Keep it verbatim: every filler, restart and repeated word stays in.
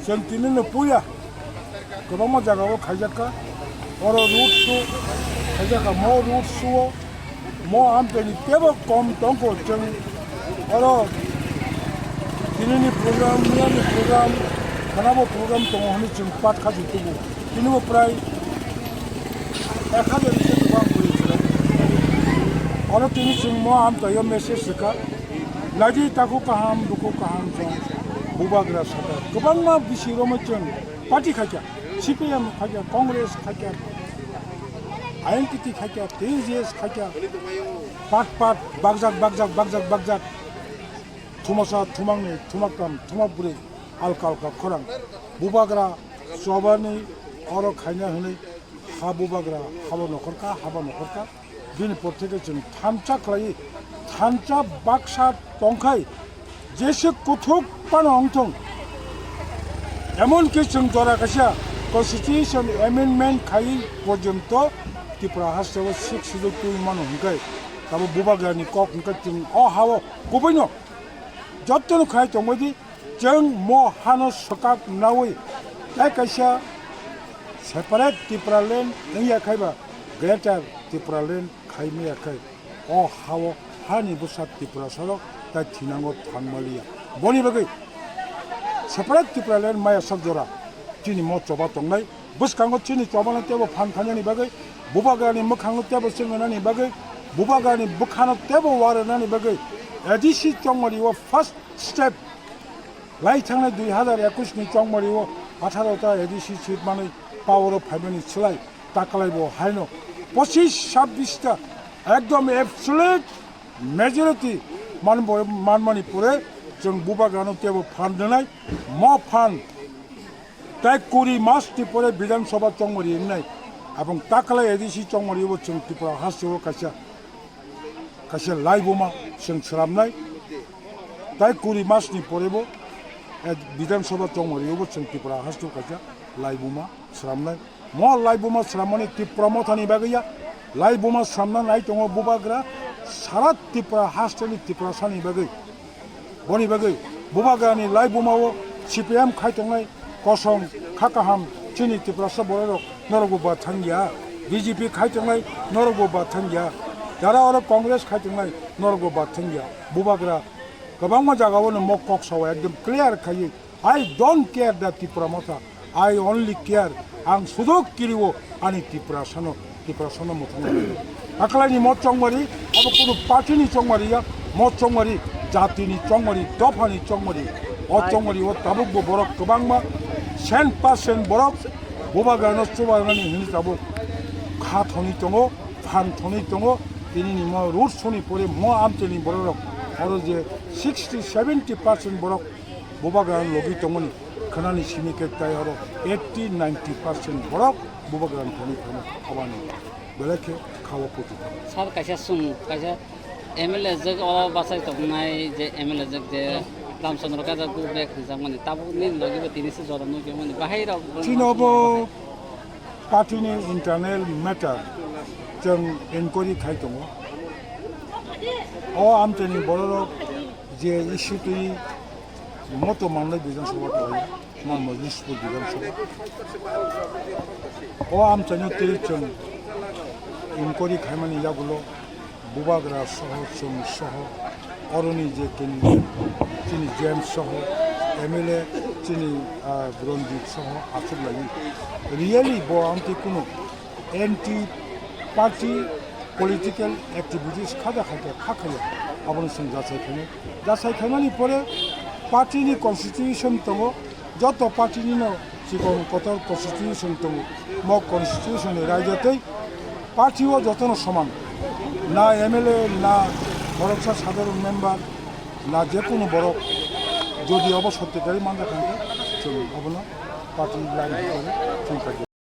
Chwng tini no puya kwbangma jaga o khaijak kha, oro road show khaijak kha, mo road show o mo amteni tebo kom tongkho. Chwng oro tinini program, miyani program, khanabo program tongo hwnwi chwng pat kha tubu. Tini bo prai ek hajar ni se kwbang bwrwi chwrai. Oro tini chwng mo amtwi o message rwkha. Laji takhuk kaham, bukhuk kaham chwng bubagra saka. Kwbangma bisi romwi chwng party khaikha, C P M khaikha, Congress khaikha, I N P T khaikha, T J S khaikha, pat pat, bakjak, bakjak, bakjak, bakjak, thumasa, thumakni, thumaktham, thumakbrwi, alka alka khorang. Bubagra chobani oro khaina hwnwi ha bubagra habo nokhorkha, habo nokhorkha. Bini por theke chwng thansa khlaiwi, thansa baksa tongkhai, jese kuthuk phano wngthung. Emonki chwng jora kaisa constitution amendment khaiwi porjonto Tripura hasteo six schedule twi mano hwnkhe, tamo bubagrani kok hwnkhe chwng o hao kubuino jotono khai tongbaidi. Chwng mo hano swkak nawi tei kaisa separate Tipraland wngya khai ba Greater Tipraland khai maya khai, o hao hani bwsa Tiprasarok tai thinango thangmaliya. Boni bagwi separate Tipraland maya sak jora chini mo choba tongnai. Bwskango chini chobano teibo phan khainani bagwi, bubagrani mwkhango teibo chwngwnani bagwi, bubagrani bwkhano teibo warwnani bagwi A D C Chongmari o first step lai thangnai dui hazar ekwis ni Chongmari o atharo ta A D C seat manwi power o phaimani slai takalai bo haino pochis sabbis ta ekdom absolute majority man bo-, manmani pore chwng bubagrano teibo phan rwnai. Mo phan tai kuri mas ni pore Bidhan Sabha Chongmari wngnai, abong takalai A D C Chongmari o chwng Tripura hasteo kaisa, kaisa laibuma chwng sramnai. Tai kuri mas ni pore bo, eh, Bidhan Sabha Chongmari o chwng Tripura hasteo kaisa laibuma sramnai. Mo laibuma sramani Tipra Mothani bagwi ya, laibuma sramna nai tongo bubagra sara Tripura hasteni Tiprasani bagwi. Boni bagwi bubagrani laibuma o C P M khai tongnai kosom kha kaham chini Tiprasa bororok norokbo ba thangya, B J P khai tongnai norokbo ba thangya, jara oro Congress khai tongnai norokbo ba thangya. Bubagra kwbangma jagao no mo kok sao ekdom clear khaiwi, "I don't care the Tipra Motha, I only care, ang sudok kirio ani Tiprasano, Tiprasano muthungna." Aklaini mo Chongmari, abo kunu party ni Chongmari ya, mo Chongmari, jati ni Chongmari, dopha ni Chongmari, o Chongmari o tabuk bo borok kwbangma, cent percent borok bubagrano chubanani hini tabuk kha thoni tongo, phan thoni tongo, tini ni mo road soni pore mo amteni borok oro je sixty seventy percent borok bubagra logi tongmani khwnani simi khe tai oro eighty ninety percent borok bubagra thani phano abani belai khe khawa putu. Sir, kaisa sung, kaisa M L A jwk o bachai tongnai je M L A jwk je Ramchandra Kajak go back hwnjakmani, tabuk nini logi bo tini se jora nukjakmani, bahai rok chini obo party ni internal matter chwng inquiry khai tongo. O amteni bororok je issue twi moto manlai Bidhan Sabha tonglaio, Manmajlispur Bidhan Sabha. O amchaino tei chwng inquiry khaimani yagulo bubagra soho, chwng soho, oroni je candidate chini James soho, M L A chini, ah, Ranjit soho achuk laio. Really bo amtwi kunu anti party political activities khaja khaja kha khaya, abono chwng jachai khainai. Jachai khaimani pore party ni constitution tongo, joto party ni no chikon kotor constitution tongo. Mo constitution ni raida tei party o jotono soman, na M L A, na boroksa sadharon member, na jekunu borok, jodi obo sotti gari manja khankhe chwng obono party line hisabe chwng khaidi.